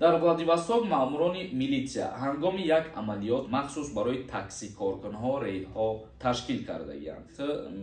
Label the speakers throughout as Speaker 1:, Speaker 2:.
Speaker 1: Дар Владивосток маъмурони милитсия ҳангоми як амалиёт махсус барои таксикоркунҳо рейдҳо ташкил кардагианд.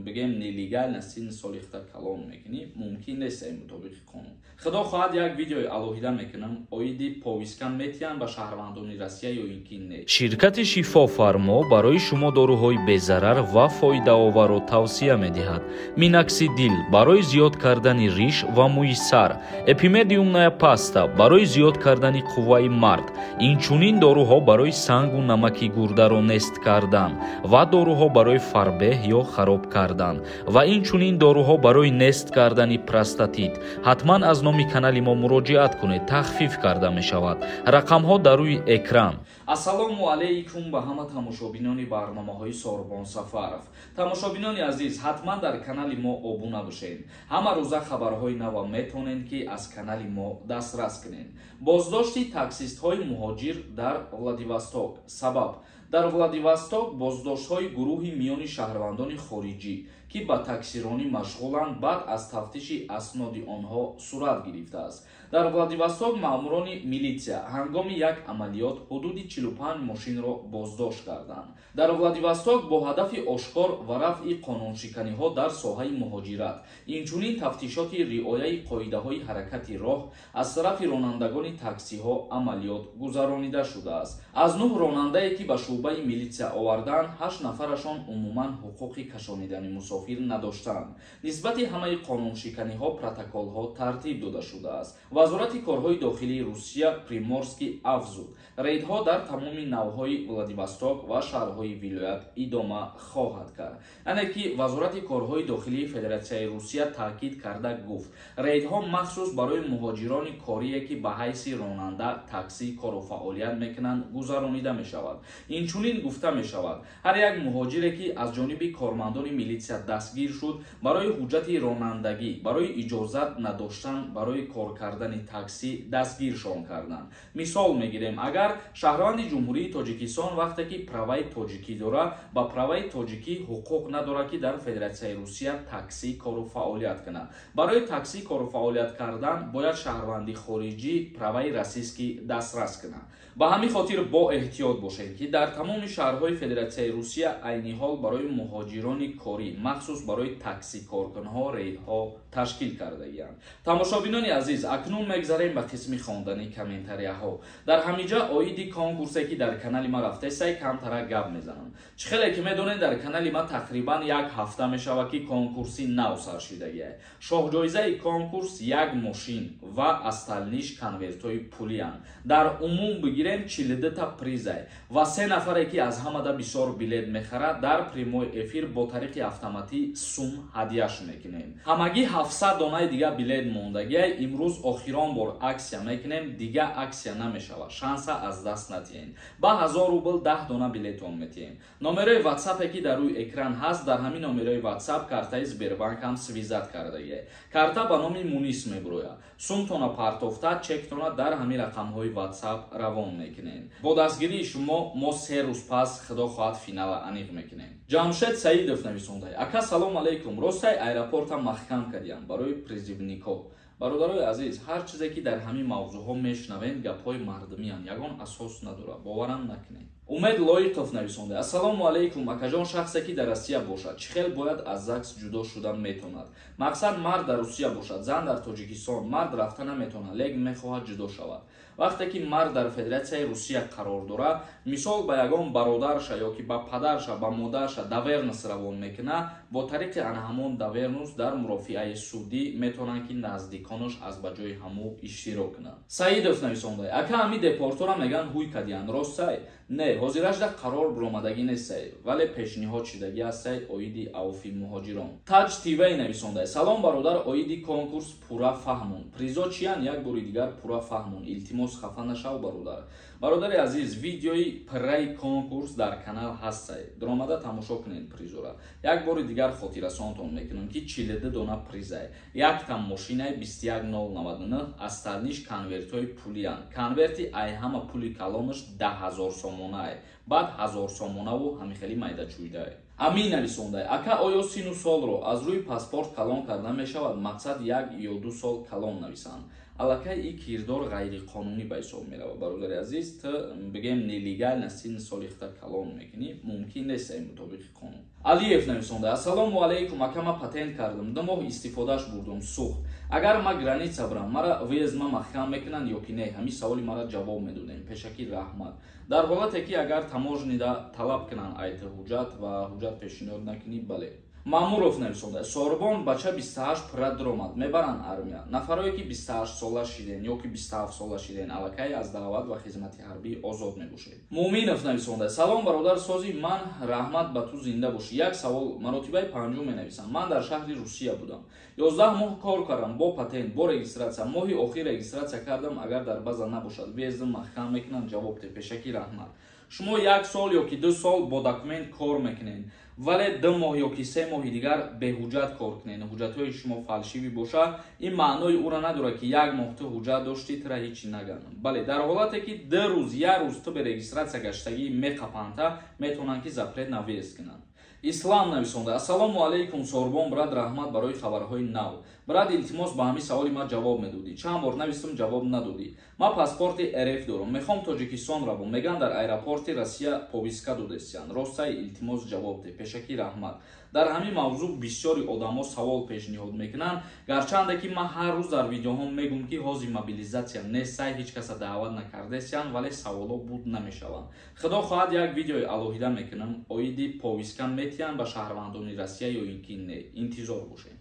Speaker 1: Бигем, нелегально синни соли худа калон мекунӣ, мумкин нест мутобиқи қонун. Худо хоҳад, як видеои алоҳида мекунам оиди повестка метиҳанд ба шаҳрвандони Россия ё ин ки не.
Speaker 2: Ширкати Шифофармо барои шумо доруҳои безарар ва фоидаоварро тавсия медиҳад. Миноксидил барои зиёд кардани риш ва мӯи сар, Эпимедиумная паста барои зиёд кардани қувваи мард, инчунин доруҳо барои сангу намаки гурдаро нест кардан ва доруҳо барои фарбеҳ ё хароб кардан ва инчунин доруҳо барои нест кардани простатит. Ҳатман аз номи канали мо муроҷиат кунед, тахфиф карда мешавад. Рақамҳо дар рӯи экран.
Speaker 1: Ассалому алайкум ба ҳама тамошобинони барномаҳои Сорбон Сафаров. Тамошобинони азиз, ҳатман дар канали мо обуна бошед. Ҳама рӯза хабарҳои нава метавонед, ки аз канали мо дастрас кунед. Боздошти таксистҳои муҳоҷир дар Владивосток. Сабаб: дар Владивосток боздоштҳои гурӯҳи миёни шаҳрвандони хориҷӣ, ки ба таксиронӣ машғуланд, баъд аз тафтиши асноди онҳо сурат гирифтааст. Дар Владивосток маъмурони милитсия ҳангоми як амалиёт ҳудуди 45 мошинро боздошт карданд. Дар Владивосток бо ҳадафи ошкор ва рафъи қонуншиканиҳо дар соҳаи муҳоҷират, инчунин тафтишоти риояи қоидаҳои ҳаракати роҳ аз тарафи ронандагони таксиҳо амалиёт гузаронида шудааст. Аз нӯҳ ронандае, ки ба шӯъбаи милитсия оварданд, ҳашт нафарашон умуман ҳуқуқи кашонидани мусофир надоштанд. Нисбати ҳамаи қонуншиканиҳо протоколҳо тартиб дода шудааст. Вазорати корҳои дохилии Русия Приморский афзуд, рейдҳо дар тамоми навҳои Владивосток ва шаҳрҳои вилоят идома хоҳад кард. Яъне ки Вазорати корҳои дохилии Федератсияи Русия таъкид карда гуфт, рейдҳо махсус барои муҳоҷирони корие, ки ба ҳайси ронанда таксӣ кору фаъолият мекунанд, гузаронида мешавад. Инчунин гуфта мешавад, ҳар як муҳоҷире, ки аз ҷониби кормандони милитсия дастгир шуд, барои ҳуҷҷати ронандагӣ, барои иҷозат надоштан барои кор кардани таксӣ дастгиршон карданд. Мисол мегирем, агар шаҳрванди Ҷумҳурии Тоҷикистон вақте ки праваи тоҷикӣ дорад, ба праваи тоҷикӣ ҳуқуқ надорад, ки дар Федератсияи Русия таксӣ кору фаъолият кунад. Барои таксӣ кору фаъолият кардан бояд шаҳрванди хориҷӣ праваи российский дастрас кунад. Ба ҳамин хотир бо эҳтиёт бошед, ки дар тамоми шаҳрҳои Федератсияи Русия айни ҳол барои муҳоҷирони корӣ, махсус барои таксикоркунҳо рейдҳо ташкил кардагианд. Тамошобинони азиз, акнун мегзарем ба қисми хондани комментарияҳо. Дар ҳамиҷа оиди конкурсе, ки дар канали ма рафтесай, камтара гап мезанам. Чӣ хеле ки медонед, дар канали ма тақрибан як ҳафта мешавад, ки конкурси нав сар шидагиай. Шоҳҷоизаи конкурс як мошин ва остальныйш конвертҳои пулиянд. Дар умум бигирем, 42та призай ва се нафаре, ки аз ҳамада бисёр билет мехарад, дар прямой эфир бо тариқи автоматӣ сум ҳадияш мекунем. Ҳамагӣ 700 донаи дига билет мондагиай. Имрӯз охирон бор акция мекунем, дига акция намешавад, шанса аз даст натиҳем. Ба 1000 рубл 10 дона билетон метиҳем. Номерои ватсапе, ки дар рӯи экран ҳаст, дар ҳамин номерои ватсап картаи Сбербанк ҳам связать кардагиай. Карта ба номи Мунис мебурояд. Сумтона партофта, чектона дар ҳамин рақамҳои ватсап равон мекунем. Бо дастгирии шумо мо 3 рӯз пас, худо хоҳад, финала аниқ мекунем. Ҷамшед Саидов нависондай: «Ака, салом алейкум, ростай аэропорта маҳкам кардиям барои призывникҳо?» Бародарои азиз, ҳар чизе, ки дар ҳамин мавзӯъҳо мешунавем, гапҳои мардумиянд, ягон асос надорад, боварам накунед. Умед Лоиқов нависонда: «Ассалому алайкум, акаҷон, шахсе, ки дар Россия бошад, чӣ хел бояд аз ЗАГС ҷудо шуда метавонад? Мақсад, мард дар Русия бошад, зан дар Тоҷикистон, мард рафта наметавонад, лекин мехоҳад ҷудо шавад». Вақте ки мард дар Федератсияи Русия қарор дорад, мисол, ба ягон бародарша ё ки ба падарша, ба модарша доверенность равон мекунад. Бо тариқи ана ҳамон доверенность дар мурофиаи судӣ метавонанд, ки наздиконаш аз ба ҷои ҳамӯ иштирок кунанд. Саидов нависонда: «Ака, ҳами депортора меган, ҳуй кадиян, ростай?» Не, ҳозиражда қарор буромадагӣ нестай, вале пешниҳод шидагӣ ҳастай оиди авфи муҳоҷирон. Таҷ ТВ нависонда: «Салом, бародар, оиди конкурс пурра фаҳмон, призо чиян, як бори дигар пурра фаҳмон, илтимос, хафа нашав, бародар». Бародари азиз, видеои пурраи конкурс дар канал ҳастай, дуромада тамошо кунед. Призора як бори дигар хотиррасонтон мекунам, ки 42 дона призай: якта мошинаи 21099, остальныйш конвертҳои пулиянд. Конверти ай ҳама пули калонаш 10 000 сомонае, баъд 1000 сомонаву ҳамихели майдачӯйдае. Амин нависондай: «Ака, оё сину солро аз рӯи паспорт калон карда мешавад? Мақсад, 1 ё 2 сол калон нависанд?» Аллакай и кирдор ғайриқонунӣ ба ҳисоб меравад. Бародари азиз, ту бигем нелегально синни соли худа калон мекунӣ, мумкин нест ин мутобиқи қонун. Алиев нависонда: ассалому алайкум, ака, ма патент кардам, 2 моҳ истифодаш бурдум, сӯхт. Агар ма граница бирам, мара въезд ма маҳкам мекунанд ё ки не? Ҳамин саволи мара ҷавоб медодем, пешакӣ раҳмат. Дар ҳолате ки агар таможня да талаб кунанд айти ҳуҷҷат ва ҳуҷҷат пешниҳод накунӣ, бале. Маъмуров нависонда: Сорбон, бача 28 пурра дуромад, мебаранд армия? Нафарое ки 28 сола шиден ё ки 27 сола шиден, аллакай аз даъват ва хизмати ҳарбӣ озод мебошед. Муъминов нависонда: салом, бародар, сози ман, раҳмат ба ту, зинда бошӣ. Як савол, маротибаи панҷум менависам. Ман дар шаҳри Русия будам, 11 моҳ кор кардам бо патент, бо регистрация. Моҳи охир регистрация кардам. Агар дар база набошад, въезд м маҳкам мекунанд? Ҷавоб те, пешакӣ раҳмат. Шумо як сол ё ки 2 сол бо документ кор мекунед, вале 2 моҳ ё ки 3 моҳи дигар беҳуҷҷат кор кунед, ҳуҷҷатҳои шумо фальшивый бошад, ин маънои ӯро надорад, ки як моҳ ту ҳуҷҷат доштӣ, тура ҳечи наган. Бале, дар ҳолате ки 2 рӯз, як рӯз ту бе регистрация гаштагӣ меқапанда, метавонанд ки запрет на въезд кунанд. Ислам нависонда: ассалому алайкум, Сорбон брат, раҳмат барои хабарҳои нав. Брат, илтимос, ба ҳамин саволи ман ҷавоб медодӣ. Чанд бор навистам, ҷавоб надодӣ. Ман паспорти РФ дорам, мехоҳам Тоҷикистон равам. Меган, дар аэропорти Россия повестка додестиян, ростсай? Илтимос, ҷавоб де, пешакӣ раҳмат. Дар ҳамин мавзӯъ бисёри одамо савол пешниҳод мекунанд, гарчанде ки ман ҳар рӯз дар видеоҳом мегӯм, ки ҳозир мобилизация нестай, ҳеҷ каса даъват накардесиян, вале саволо буд намешаванд. Худо хоҳад, як видеои алоҳида мекунам оиди повестка метиҳанд ба шаҳрвандони Россия ё ин ки не. Интизор бошед.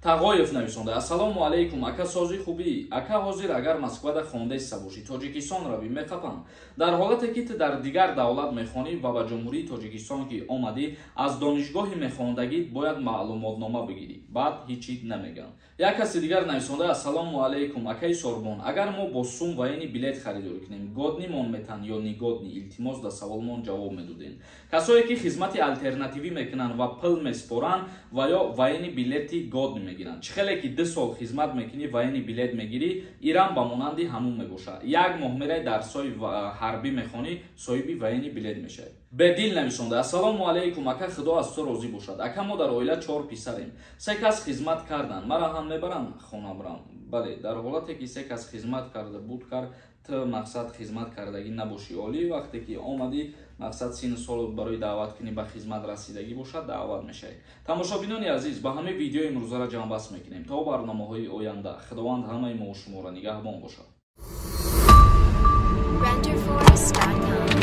Speaker 1: Тағоев нависонда: ассалому алайкум, ака, созӣ, хубӣ? Ака, ҳозир агар Москвада хондаиста бошӣ, Тоҷикистон равӣ, меқапам? Дар ҳолате ки ту дар дигар давлат мехонӣ ва ба Ҷумҳурии Тоҷикистон ки омадӣ, аз донишгоҳи мехондагӣ бояд маълумотнома бигирӣ, баъд ҳеҷ чиз намегӯям. Як каси дигар нависонда: ассалому алайкум, акаи Сорбон, агар мо бо сум военный билет харидорӣ кунем, годный мон метан ё негодный? Илтимос, да саволмон ҷавоб медодем. Касое ки хизмати алтернативӣ мекунанд ва пул меспоранд, ва ё военный билети годный мегиранд. Чӣ хеле ки 2 сол хизмат мекунӣ, военный билет мегирӣ, ирам ба монанди ҳамун мебошад. Як моҳ мерай, дарсҳои ҳарбӣ мехонӣ, соҳиби военный билет мешавӣ. Бедил нависонда: ассалому алайкум, ака, худо аз ту розӣ бошад. Ака, мо дар оила чор писарем, се кас хизмат карданд, мара ҳам мебаранд хона бирам? Бале, дар ҳолате ки се кас хизмат карда буд кар, ту мақсад хизмат кардагӣ набошӣ, олӣ вақте ки омадӣ, мақсад сину сол барои даъват кунӣ ба хизмат расидагӣ бошад, даъват мешавӣ. Тамошобинони азиз, ба ҳамаи видеои имрӯзара ҷамъбаст мекунем. То барномаҳои оянда Худованд ҳамаи мо шуморо нигаҳбон бошад.
Speaker 3: Renderforest.com.